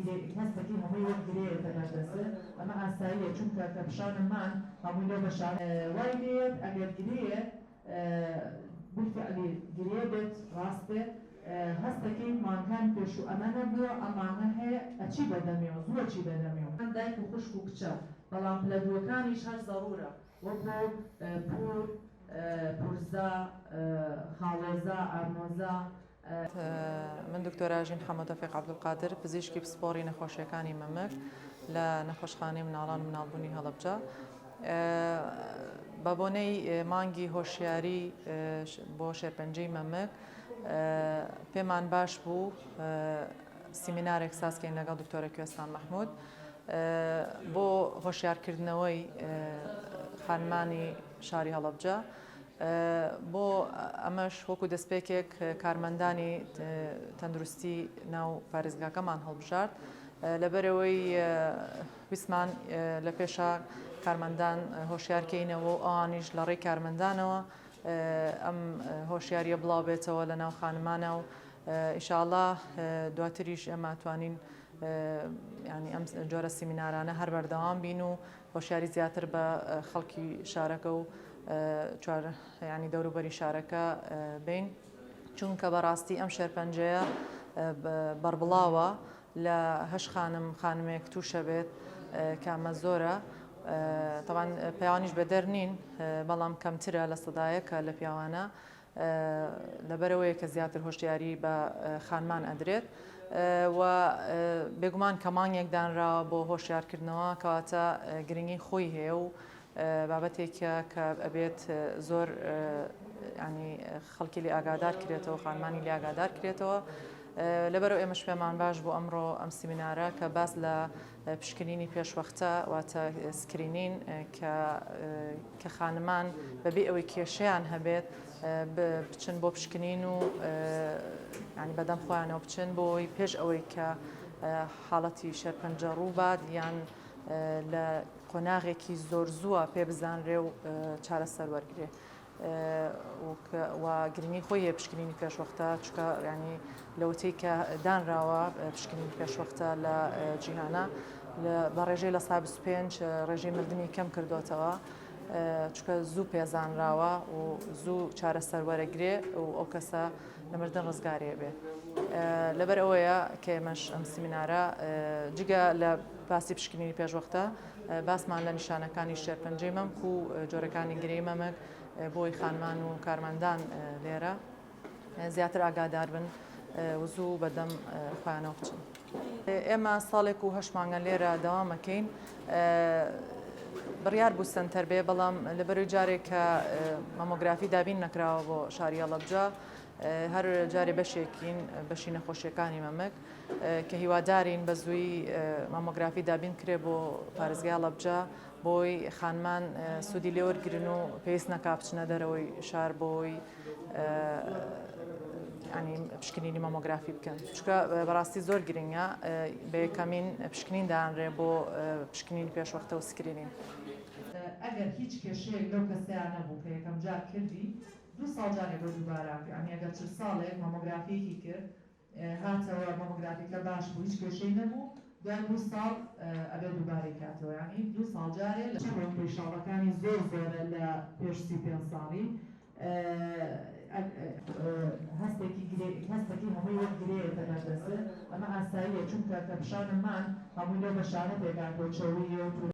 گرێ هەستەکەی هەمووی وەک گرێیەتە بەردەست ئەمە ئاساییە چونکە کە پیشانمان هەمووی لەو بەشانە وای لێیەت ئەگەر گرێیە بالفعلی گرێ بێت ڕاست بێ هەستەکەی مانگانی پێشوو ئەمە نەبووە ئەم مانگە هەیە ئەچی بەدەمیەوە زوو ئەچی بەدەمیەوە. دایک و خوشک و کچە بەڵام پلە دووەکانیش هەر زەڕورە وەکو پور پورزا خاڵۆزا ئامۆزا. من دکتۆر ئاژین حەمەتۆفیق عەبدولقادر پزیشکی پسپۆڕی نەخۆشیەکانی مەمک لە نەخۆشخانەی مناڵان و مناڵبوونی هەڵەبجە بە بۆنەی مانگی هۆشیاری بۆ شێرپەنجەی مەمک پێمان باش بوو سیمینارێک سازکەین لەگەڵ دکتۆرە کوێستان مەحمود بۆ هۆشیارکردنەوەی خانمانی شاری هەڵەبجە بۆ ئەمەش وەکو دەستپێکێک کارمەندانی تەندروستی ناو پارێزگاکەمان هەڵبژارد لەبەرەوەی ویستمان لە پێشا کارمەندان هۆشیارکەینەوە و ئەوانیش لە ڕێی کارمەندانەوە ئەم هۆشیاریە بڵاو بێتەوە لە ناو خانمانە و ئیشاڵا دواتریش ئێمە توانین ینی ئەم جۆرە سیمینارانە هەر بەردەوام بین و هۆشیاری زیاتر بە خەڵکی شارەکە و چوار ینی دەوروبەری شارەکە بین چونکە بەڕاستی ئەم شێرپەنجەیە بەربڵاوە لە هەش خانم خانمێک تووشە بێت کە ئەمە زۆرە تەوان پیاوانیش بەدەر نین بەڵام کەمترە لە سەدایەکە لە پیاوانە لەبەرەوەیە کە زیاتر هۆشیاری بە خانمان ئەدرێت و بێگومان کە مانگێک دانراوە بۆ هۆشیارکردنەوە کەواتە گرنگی خۆی هەیە و بابەتێکە کە ئەبێت زۆر ینی خەڵکی لێ ئاگادار کرێتەوە خانمانی لێ ئاگادار کرێتەوە لەبەرەوە ئێمەش پێمان باش بۆ ئەمڕۆ ئەم سیمینارە کە باس لە پشکنینی پێشوەختە واتە screening کە کە خانمان بەبێ ئەوەی کێشەیان هەبێت بچن بۆ پشکنین و ینی بەدەم خۆیانەوە بچن بۆی پێش ئەوەی کە حاڵەتی شێرپەنجە ڕووبات یان لە قۆناغێکی زۆر زووە پێ بزانرێ و چارەسەر وەرگێ و گرنگی خۆی هەیە پشکنینی پێشوەختە چونکە ینی لەوەتەی کە دانراوە پشکنینی پێشوەختە لە جیهانە بە ڕێژەی لە 25 ڕێژەی مردنی کەم کردوتەوە چونکە زوو پێزانراوە و زوو چارەسەر وەرەگرێ و ئەو کەسە لە مردن ڕزگارێ بێ لەبەر ئەوەیە کە ئێمەش ئەم سیمینارە جگە لە باسی پشکنینی پێشوەختە باسمان لە نیشانەکانی شێرپەنجەی مەمک و جۆرەکانی گرێی مەمک بۆی خانمان و کارمەندان لێرە زیاتر ئاگادار بن و زوو بەدەم خۆیانەوە بچن. ئێمە ساڵێک و هەشت مانگە لێرە دەوامەکەین بڕیار بوو سنتەر بێ بەڵام لەبەروی جارێک کە مامۆگرافی دابین نەکراوە بۆ شاری هەڵەبجە هەر جارێ بەشێکین بەشی نەخۆشیەکانی مەمک کە هیوادارین بە زووی مامۆگرافی دابین کرێ بۆ پارێزگای هەڵەبجە بۆی خانمان سوودی لێوەرگرن و پێویست نەکا بچنە دەرەوەی شار بۆی ینی پشکنینی مامۆگرافی بکەن چونکە بەڕاستی زۆر گرنگە بە یەکەمین پشکنین دانرێ بۆ پشکنین پێشوەختە و screening. ئەگەر هیچ کێشەیەک لەو کەسەیا نەبوو کە یەکەم جار کردی دوو ساڵ جارێک بۆ دووبارە یانی ئەگەر 40 ساڵێک مامۆگرافیەکی کرد هاتەوە مامۆگرافیکە باش بوو هیچ کێشەی نەبوو دوای دوو ساڵ ئەبێ دووبارەی کاتەوە یانی دوو ساڵ جارێ لە چەند ڕیشاڵەکانی زۆر زۆرە لە پێش 35 ساڵی هەستێکی گرێ هەستەکەی هەمووی وەک گرێیەتە بەردەست ئەمە ئاساییە چونکە کە پیشانمان هەمووی لەو بەشانە پێکهاتووە چەورییە و.